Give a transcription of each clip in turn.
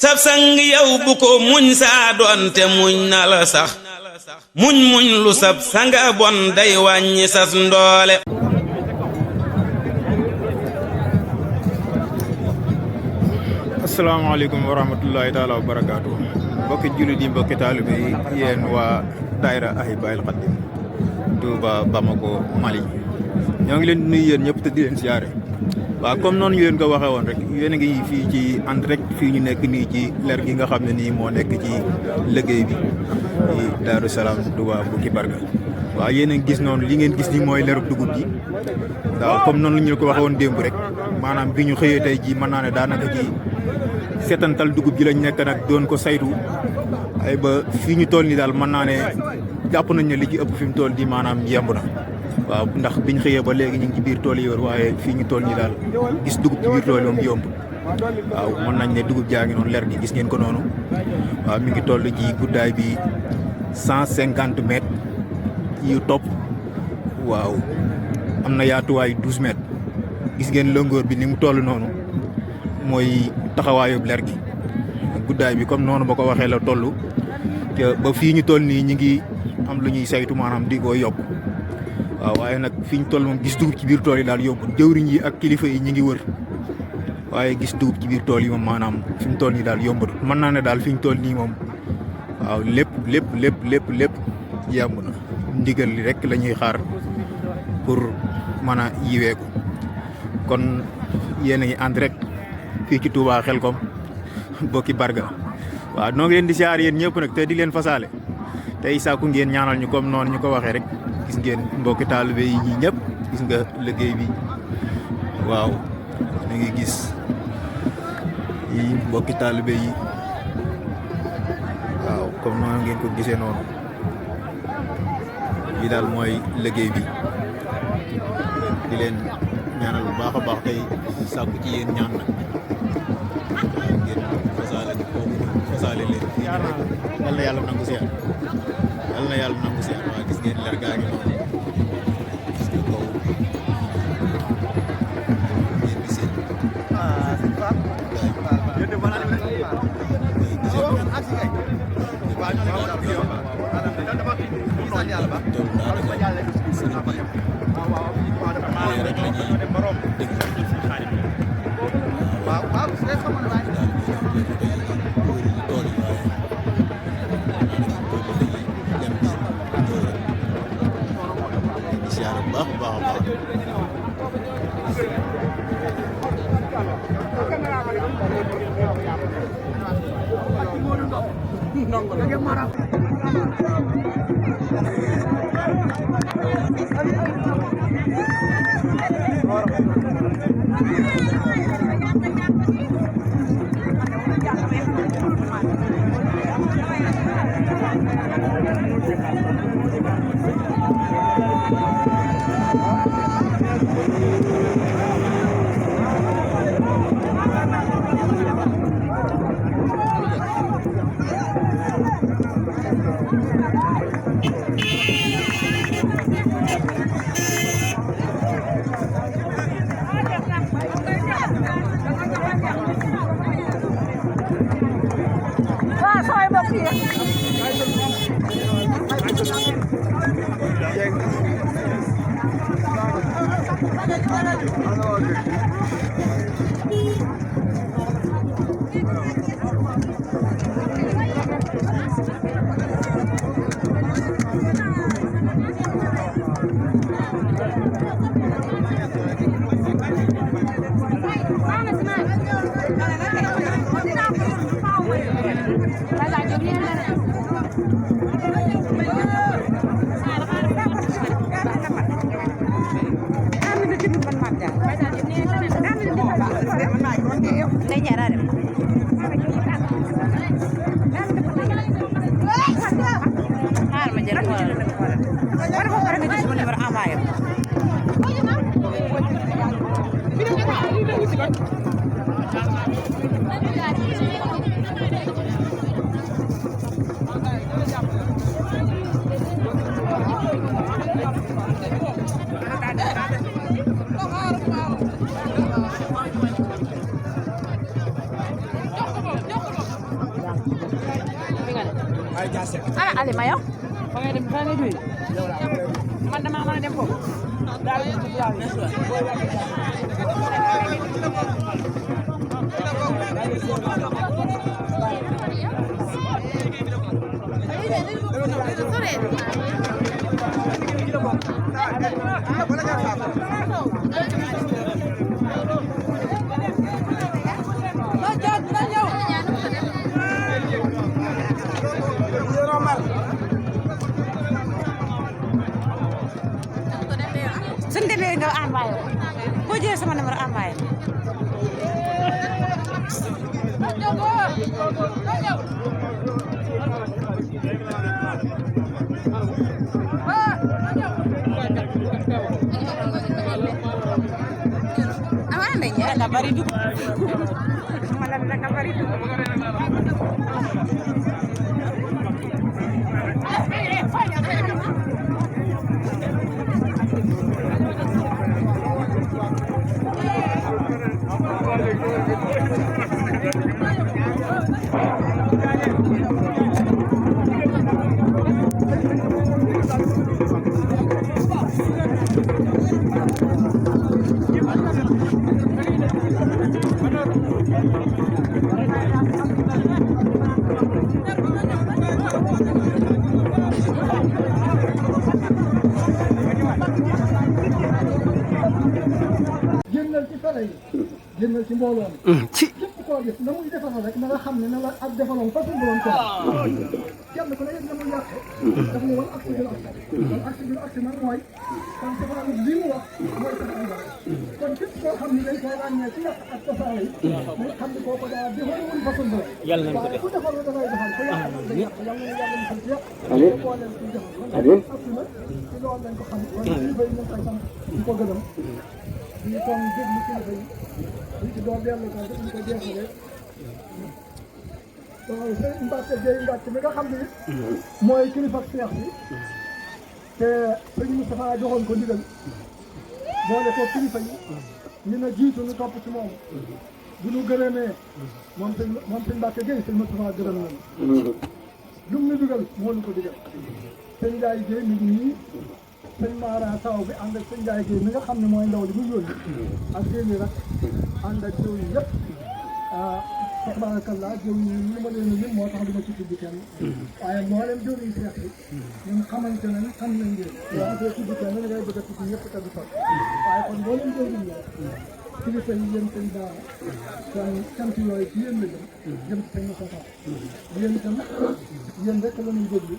sab sang yow bu ko muñ saa doonte muñ na la sax muñ lu sab sanga bon day wàññi sas ndoole. asalaamaaleykum wa rahmatullahi taala wa barakaatu mbokki jullit yi mbokki taalibe yi yéen waa daayira Ahibahil Khadim Touba Bamako Mali ñoo ngi leen di nuyu yéen ñëpp te di leen siyaare. waaw comme noonu ñu leen ko waxee woon rek yéen a ngi fii ci en direct fii ñu nekk nii ci leer gi nga xam ne nii moo nekk ci liggéey bi ci Daaru Salaam Touba Bouki Barga. waaw yéen a ngi gis noonu li ngeen gis nii mooy leerub dugub ji waaw comme noonu la ñu ko waxee woon démb rek maanaam bi ñu xëyee tey ji mën naa ne daanaka ci seetantal dugub ji lañ nekk nag doon ko saytu ay ba fii ñu toll nii daal mën naa ne jàpp nañ ne li ci ëpp fi mu toll nii maanaam yemb na. waaw ndax biñ xëyee ba léegi ñu ngi ci biir tool yi wër waaye fii ñu toll nii daal gis dugub ci biir tool yi moom yomb waaw mën nañ ne dugub jaa ngi noonu leer gi gis ngeen ko noonu waaw mi ngi toll ci guddaay bi 150 mètres yu topp waaw am na yaatuwaay 12 mètres gis ngeen longueur bi ni mu toll noonu mooy taxawaayub leer gi guddaay bi comme noonu ba ko waxee la toll te ba fii ñu toll nii ñu ngi am lu ñuy saytu maanaam di ko yokk waaw waaye nag fi ñu toll moom gis dugub ci biir tool yi daal yomb jëwriñ yi ak kilifa yi ñu ngi wër waaye gis dugub ci biir tool yi moom maanaam fi mu toll nii daal yombut mën naa ne daal fi ñu toll nii moom waaw lépp yemb na ndigal li rek la ñuy xaar pour mën a yiweeku kon yéen a ngi en direct fii ci Touba Xelkom Bouki Barga waaw noo ngi leen di siyaar yéen ñëpp nag te di leen fasaale tey sàkku ngeen ñaanal ñu comme noonu ñu ko waxee rek. gis ngeen mbokki taalibe yi ñi ñëpp gis nga liggéey bi waaw da ngay gis yi mbokki taalibe yi waaw comme noonu ngeen ko gisee noonu yi daal mooy liggéey bi di leen ñaanal bu baax a baax tey sàkku ci yéen ñaan nag ngeen fasaale leen fii rek yal na yàlla nangu siyaar yal na yàlla nangu siyaar waaw gis ngeen leer gaa ngi noonu gis nga kaw ngeen gisee Hãy subscribe cho kênh Ghiền Mì Gõ để không bỏ lỡ ana Alima yow fa ngay dem fa ngay duy man dama mën a dem foofu daal di suñ demee nga envoyé boo jëlee sama numéro envoyé da bari dugg mala da bari dugg génnal ci fere yi génnal ci mbooloo mi képp koo gis na muy defaral rek na nga xam ne na la ak defaloon fa suñu borom kenn ku ne yëg na muy yàqe daf ne wala acte bil acte wala acte bil acte nag mooy kon safara li mu wax mooy tax am dara kon képp koo xam ne dañ koy ràññee ci yàq ak tasaare yi muy xam ne kooku daa defalewul fa suñu borom waaye ku defal la dafay defal ku yàq nag day yàq yàlla na yàlla ñu xam ci yàq boo leen ciy defal kon acte nag ci loolu lañ ko xam kon kilifa yi ñu koy sant di ko gërëm di kon déglu kilifa yi di ci doon dellu ko def ñu ko jeexalee waaw sëñ Mbacke Gueye Mbacke mi nga xam ne mooy kilifa seex bi te sëñ Moustapha joxoon ko ndigal boole ko kilifa yi ñu ne jiitu ñu topp ci moom bu ñu gërëmee moom sëñ Mbacke Gueye sëñ Moustapha gërëm nañu lu mu ñu digal moo ñu ko digal sëñ Ndiaye Gueye mi ngi nii sëñ Mara taw bi ànd ak sëñ Ndiaye Gueye mi nga xam ne mooy ndaw li muy yónni ak génni rek ànd ak jëw yi yëpp tabarakallah jëw yi ñu ma leen lim moo tax duma ci tudd kenn waaye moo leen jëw yi seex bi ñun xamante nañ xam nañ ngeen yoo xam tudd kenn da ngay bëgg a tudd ñëpp te du sot waaye kon boo leen jëw yi la kilifa yi yéen sëñ daara kon cant yooyu ci yéen la jëm ci sëñ Moustapha yéen itam yéen rek la ñuy déglu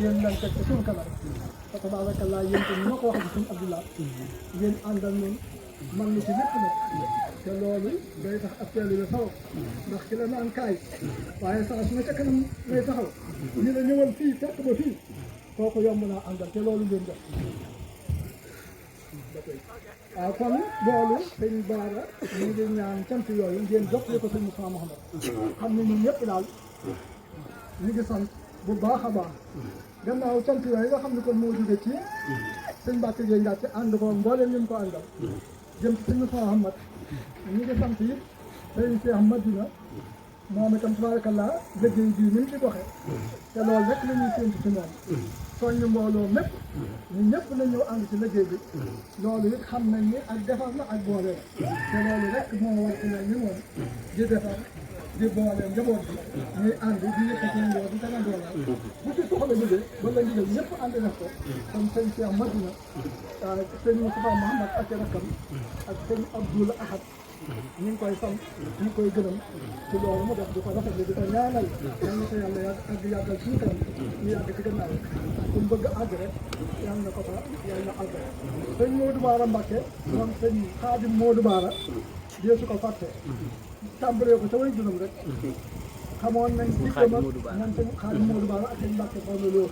yéen lan teg ci suñu kanam fa tabarakallah yéen itam ñoo ko wax ci suñu Abdoulaye yéen àndal ñun man na ci lépp nag te loolu day tax ak teel la saw ndax ki la naan kaay waaye saa su ne ca kanam lay taxaw ñu la ñëwal fii fekk ba fii kooku yomb naa àndal te loolu ngeen def waaw kon loolu sëñ Baara ñu ngi ñaan cant yooyu ngeen jottali ko sëñ Moussa Mouhamed xam ne ñun ñëpp daal ñu ngi sant bu baax a baax gannaaw cant yooyu nga xam ne kon moo jóge ci sëñ Mbacke Gueye Mbacke ànd ko mbooleem ñu ko àndal jëm ci sëñ Moussa Mouhamed ñu ngi sant it sëñ Cheikh Madina moom itam tabarakallah liggéey bii ni ñu ci doxee te loolu rek la ñuy séntu ci moom soññ mbooloo mépp ñu ñëpp la ñëw ànd ci liggéey bi loolu it xam nañ ni ak defar la ak boole la te loolu rek moo war ci mel ni moom di defar di boole njaboot bi ñuy ànd di yëkkati ngoo di tana doolal bu ci soxla jógee wala ndigal ñëpp ànd def ko kon sëñ Cheikh Madina sëñ Moustapha Mouhamed ak rakkam ak sëñ Abdoul Ahad ñu ngi koy sant ñu ngi koy gërëm ci loolu mu def di ko rafetlu di ko ñaanal yal na ko yàlla yàggal suñu kanam ñu yàgg ci gannaaw fu mu bëgg àgg rek yal na ko fa yal na àgg sëñ Modou Baara Mbacke moom sëñ Xaadim Modou Baara dee su ko fàtte tàmbalee ko ca way juróom rek xamoon nañ diggam ak moom sëñ Xaadim Modou Baara ak sëñ Mbacke Fawla Lo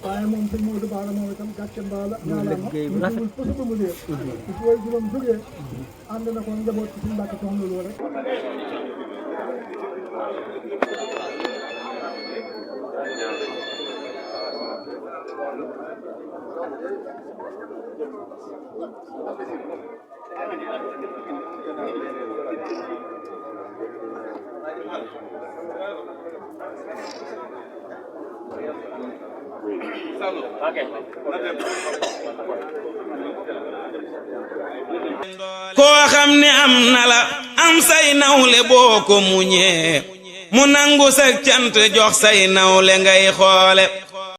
waaye moom sëñ Modou Baara moom itam gàcce mbaala ñaalaama ñu pësu ba mu leer ci way juróom jógee ànd na ko njaboot ci suñu Mbàkke Soxna Lo rek koo xam ne am na la am say nawle boo ko muñee mu nangu sa cant jox say nawle ngay xoole